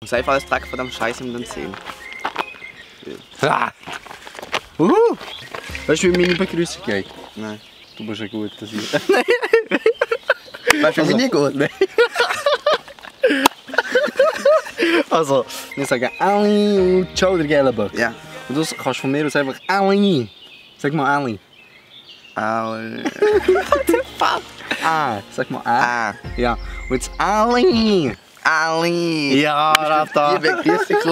Und sei alles Dreck von dem Scheiß in den Zähnen. Ah. Weißt du, wie meine Begrüßung geht? Nein. Du bist ein guter Sieg. Weißt du, wie meine gut? Nein. Also, wir sagen Ali, ciao der Gelbe. Ja. Und du kannst von mir aus einfach Ali. Sag mal Ali. What the fuck? Ah, sag mal Ah. Ja. Und jetzt Ali. Ali. Ja, Rata. Hier begrüße ich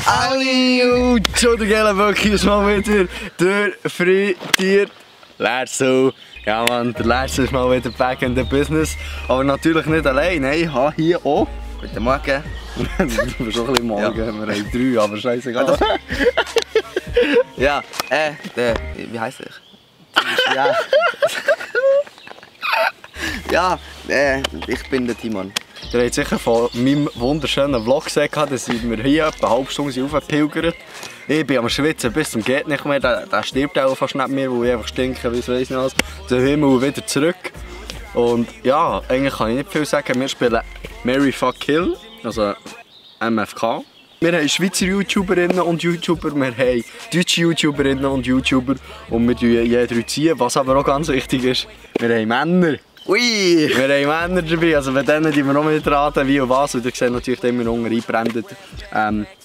Ali, ciao der Gelbe. Hier ist mal wieder der frittiert Lerso. Ja man, der Lerso ist mal wieder back in the business. Aber natürlich nicht allein. Nein, ich habe hier auch. Guten Morgen. Du bist auch ein bisschen morgen. Ja. Wir haben 3, aber scheißegal. Ja, wie heißt ich? Ja. Ja, ich bin der Timon. Ihr habt sicher von meinem wunderschönen Vlog gesehen, dass wir hier etwa eine halbe Stunde aufgepilgert. Ich bin am Schwitzen bis zum geht nicht mehr. Der stirbt auch fast nicht mehr, weil ich einfach stinke, wie es weiss nicht alles. Dann Himmel wieder zurück. Und ja, eigentlich kann ich nicht viel sagen. Wir spielen Mary Fuck Kill, also MFK. Wir haben Schweizer YouTuberinnen und YouTuber, wir haben deutsche YouTuberinnen und YouTuber und wir ziehen je 3 ziehen. Was aber auch ganz wichtig ist, wir haben Männer. Ui! Wir haben Männer dabei, also bei denen die wir noch nicht raten, wie und was. Und ihr seht natürlich immer unten eingebrannt,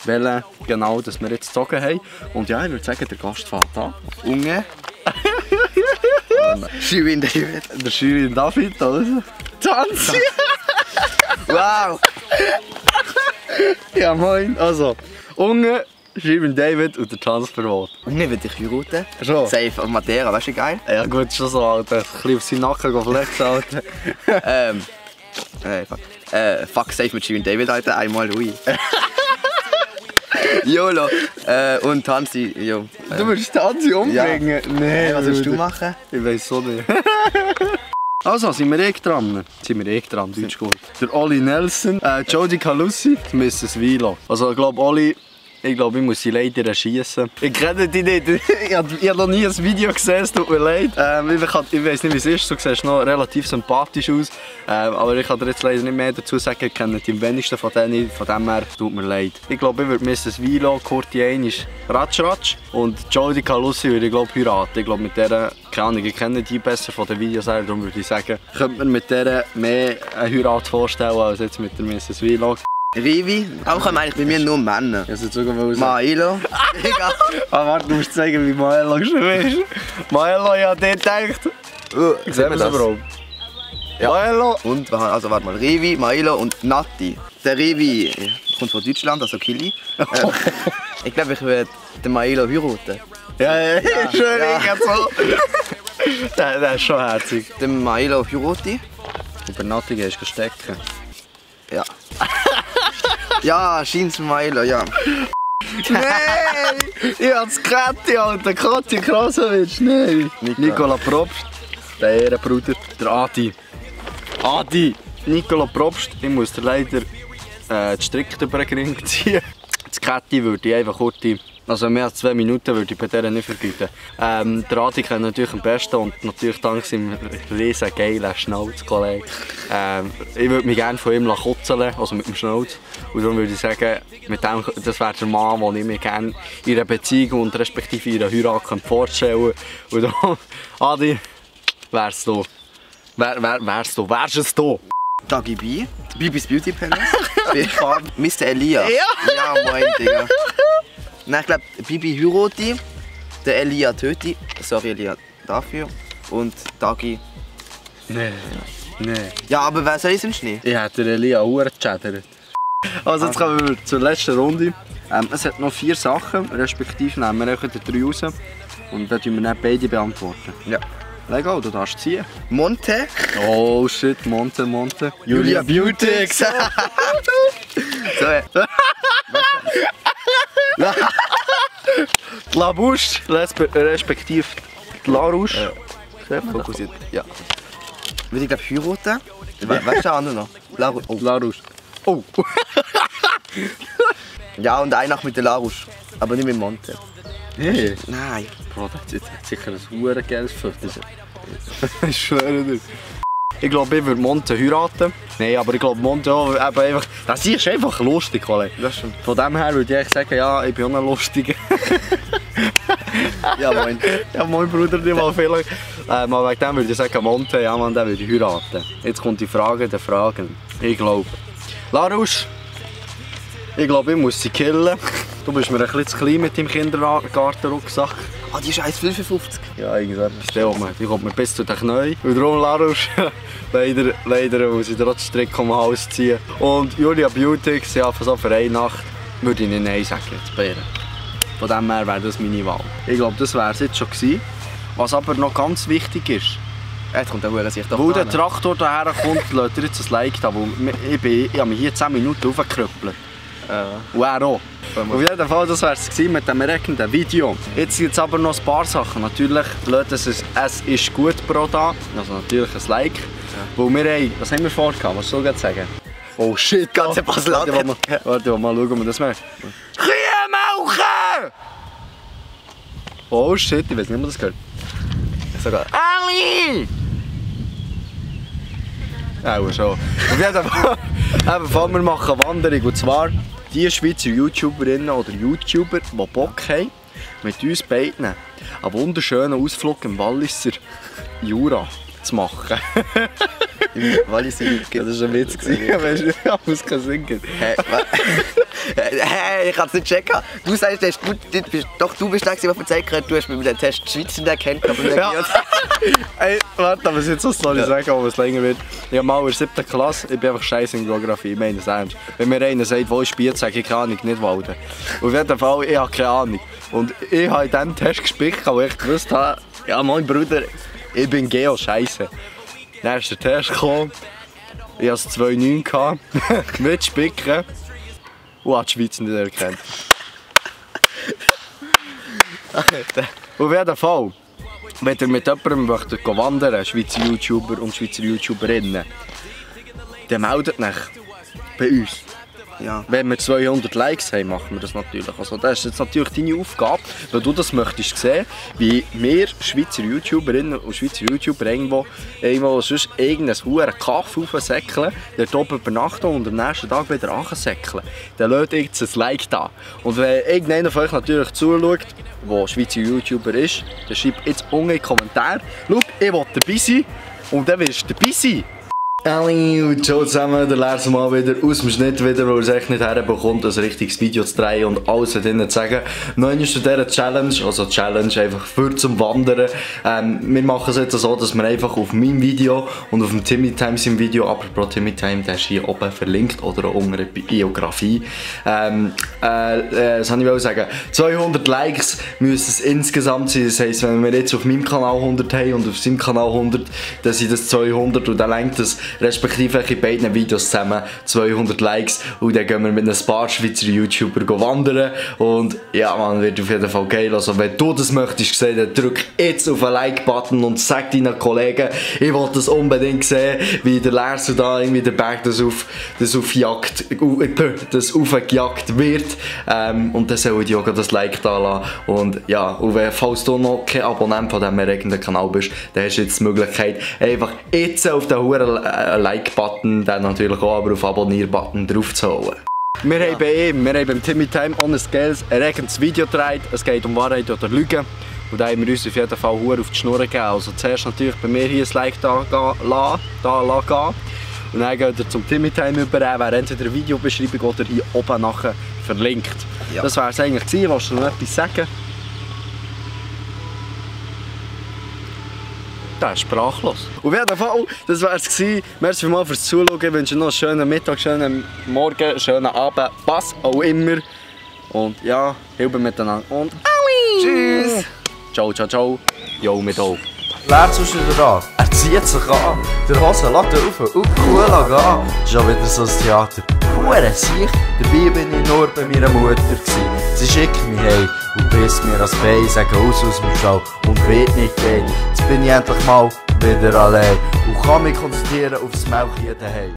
welchen genau das wir jetzt gezogen haben. Und ja, ich würde sagen, der Gast fährt an. Unge. Shirin David. Der Shirin David, also. Tanzi! Wow! Ja moin, also, Unge, Shirin David und der Tanzverbot. Unge will ich heiraten. Schon? Safe auf Matera, weißt du, geil? Ja gut, schon so, Alter. Ein bisschen auf seinen Nacken flexen, Alter. Fuck, safe mit Shirin David, Alter. Einmal, ui. YOLO. Und Tanzi, jo. Du willst Tanzi umbringen? Ja. Nee, was willst du machen? Ich weiß so nicht. Also, sind wir dran? Deutsch gut. Der Oli Nelson, Jody Calussi, Mrs. Vilo. Also ich glaube, ich muss sie leider erschießen. Ich kenne die nicht. Ich habe noch nie ein Video gesehen, es tut mir leid. Ich weiß nicht, wie es ist. Du siehst noch relativ sympathisch aus. Aber ich kann dir jetzt leider nicht mehr dazu sagen. Ich kenne die wenigsten von denen. Von dem her tut mir leid. Ich glaube, ich würde Mrs. Vilo, Kurti Ein ist Ratsch und Jody Calussi würde ich heiraten. Ich glaube, mit der, keine Ahnung, ich kenne die besser von den Videos her. Darum würde ich sagen, könnte man mit der mehr eine Heirat vorstellen als jetzt mit der Mrs. Vilo. Rivi, auch kommen eigentlich bei mir nur Männer. Mailo. Egal. Ah, warte, du musst zeigen, wie Maelo geschrieben ist. Maelo, ja, der denkt. Sehen wir das? Ja. Maelo. Und, also warte mal, Rivi, Mailo und Natti. Der Rivi kommt von Deutschland, also Kili. Ich glaube, ich werde den Mailo heiraten. Ja, schön, ja. So. Der ist schon herzig. Den Mailo heirate. Und bei Natti gehst du stecken. Ja. Ja, scheint's Mailo, ja. Nein! Ich hab's Kati, Alter. Kati Krasowitsch. Nein. Nikola Probst. Der Ehrenbruder. Der Adi. Nikola Probst. Ich muss dir leider die Strick über den Ring ziehen. Das Kati würde ich einfach kurz... Also mehr als 2 Minuten würde ich bei der nicht verbieten. Der Adi kennt natürlich am besten und natürlich dank seinem riesen geilen Schnauz-Kollegen. Ich würde mich gerne von ihm kutzeln, also mit dem Schnauz. Und darum würde ich sagen, mit dem, das wäre der Mann, den ich mir gerne in einer Beziehung und respektive in einer Heirat vorstellen könnte. Und darum, Adi, wärst du. Wärst es du? Dagi B, Bibis Beauty Palace, Mr. Elia. Ja! Ja, moin, Digga. Nein, ich glaube, Bibi heirate, der Elia töte. Sorry, Elia, dafür. Und Dagi. Nein. Ja, aber wer soll ich sonst nicht? Ich hätte Elia auch geschädert. Also jetzt kommen wir zur letzten Runde. Es hat noch 4 Sachen, respektive nehmen wir 3 raus. Und dann beantworten wir dann beide beantworten. Ja. Lego, du darfst ziehen. Monte. Oh shit, Monte. Julia Beautix. So. Die Labouche, respektive die Larouche. Fokussiert. Ja. Würde ich glaube heiraten? Weißt du den anderen noch? Larouche. Oh. Ja, und eine Nacht mit der Larouche. Aber nicht mit Monte. Hey. Nein. Bro, das hat sicher ein hure geiles Foto. Ich schwöre dir. Ich glaube, ich würde Monte heiraten. Nein, aber ich glaube, Monte auch einfach... Das ist einfach lustig, Kollege. Das stimmt. Von dem her würde ich sagen, ja, ich bin auch ein Lustiger. Ja, moin. Ja, mein Bruder, nicht mal vielleicht. Aber wegen dem würde ich sagen, Monte, ja man, den würde ich heiraten. Jetzt kommt die Frage der Fragen. Ich glaube. Larusch, ich glaube, ich muss sie killen. Du bist mir ein bisschen zu klein mit deinem Kindergartenrucksack. Ah, die ist 1,55. Ja, irgendetwas. Die kommt mir bis zu den Knien. Und darum, Larusch, leider muss ich dir auch den Strick um den Hals ziehen. Und Julia Beautix, ja, für eine Nacht würde ich nicht Nein sagen, zu Bären. Von dem her wäre das meine Wahl. Ich glaube, das wäre es jetzt schon gewesen. Was aber noch ganz wichtig ist, Jetzt kommt der sich doch weil der Traktor daher kommt, lässt er jetzt ein Like da, weil ich habe mich hier 10 Minuten aufgekrüppelt. Und er auch. Auf jeden Fall, das wäre es mit dem erregenden Video. Jetzt gibt es aber noch ein paar Sachen. Natürlich lädt es ist gut Bro da, also natürlich ein Like. Ja. Weil wir haben, was haben wir vorgehabt? Was soll ich jetzt sagen? Oh shit, ganz etwas laut. Warte, mal schauen, ob wir das machen. Kühe! Oh shit, ich weiß nicht, ob man das gehört. Sogar. Ali! Auch schon. Auf jeden Fall, wir machen eine Wanderung. Und zwar die Schweizer YouTuberinnen oder YouTuber, die Bock haben, mit uns beiden einen wunderschönen Ausflug im Walliser Jura zu machen. Im Walliser Jura? Ja, das war ein Witz. Weißt du, ich muss keinen Sinn geben. Hey, ich kann es nicht checken. Du sagst, du bist der, der erzählt hat, du hast mir den Test Schweizer erkannt. Ja. Hey, warte, aber jetzt soll ich sagen, ob es länger wird. Ich habe mal in der 7. Klasse, ich bin einfach scheiße in Geografie, ich meine es ernst. Wenn mir einer sagt, wo ist Spiez, sage ich keine Ahnung, nicht Walden. Auf jeden Fall, ich habe keine Ahnung. Und ich habe in diesem Test gespickt, weil ich gewusst habe, ja mein Bruder, ich bin Geo scheiße. Dann ist der Test gekommen, ich hatte 2,9 mit Spicken und habe die Schweiz nicht erkannt. Auf jeden Fall, wenn ihr mit jemandem wandern möchtet, Schweizer YouTuber und Schweizer YouTuberinnen, dann meldet euch bei uns. Ja. Wenn wir 200 Likes haben, machen wir das natürlich. Also das ist jetzt natürlich deine Aufgabe, weil du das möchtest sehen, wie wir Schweizer YouTuberinnen und Schweizer YouTuber irgendwo sonst irgendein verdammtes Kaff aufsäckeln, dort oben übernachten und am nächsten Tag wieder ansäckeln. Dann lasst jetzt ein Like da. Und wenn irgendeiner von euch natürlich zuschaut, der Schweizer YouTuber ist, dann schreibt jetzt unten in die Kommentare, schau, ich will dabei sein und dann wirst du dabei sein. Ali und ciao zusammen, der Lars mal wieder aus dem Schnitt wieder, weil er es echt nicht herbekommt, ein richtiges Video zu drehen und alles drinnen zu sagen. Nein, ist zu dieser Challenge, also Challenge einfach für zum Wandern. Wir machen es jetzt so, dass wir einfach auf meinem Video und auf dem Timmy Times im Video, apropos Timmy Time, der ist hier oben verlinkt oder auch unter der Biografie. Was soll ich sagen? 200 Likes müssen es insgesamt sein, das heisst, wenn wir jetzt auf meinem Kanal 100 haben und auf seinem Kanal 100, dann sind das 200 und dann lenkt das respektive in beiden Videos zusammen 200 Likes und dann gehen wir mit ein paar Schweizer YouTuber wandern und ja man, wird auf jeden Fall geil. Also wenn du das möchtest sehen, dann drück jetzt auf den Like-Button und sag deinen Kollegen, ich will das unbedingt sehen, wie der Lars da irgendwie der Berg das aufgejagt wird und dann soll ich auch das Like da lassen und ja, und falls du noch kein Abonnent von diesem erregenden Kanal bist, dann hast du jetzt die Möglichkeit, einfach jetzt auf den huren Like-Button, dann natürlich auch aber auf Abonnier-Button drauf zu holen. Wir haben bei ihm, wir haben beim Timmy Time Honest Girls ein erregendes Video gedreht. Es geht um Wahrheit oder Lügen. Und da haben wir uns auf jeden Fall hure auf die Schnur gegeben. Also zuerst natürlich bei mir hier ein Like da gehen. Und dann geht ihr zum Timmy Time über, wäre entweder in der Videobeschreibung oder hier oben nachher verlinkt. Ja. Das wäre es eigentlich gewesen. Willst du noch etwas sagen? Der ist sprachlos. Auf jeden Fall, das war es gewesen. Merci vielmals fürs Zuschauen. Ich wünsche noch einen schönen Mittag, schönen Morgen, schönen Abend, was auch immer. Und ja, Hilfe miteinander. Und tschüss. Ciao, ciao, ciao. Jo, mit auch. Lars ist wieder da. Er zieht sich an. Der Hose lässt rauf und cool gehen. Schon wieder so ein Theater. Hure sich. Dabei bin ich nur bei meiner Mutter gewesen. Sie schickt mich heim und bisst mir das Bein, sagt aus dem Stall und wird nicht gehen. Jetzt bin ich endlich mal wieder allein und kann mich konzentrieren auf das Melkchen daheim.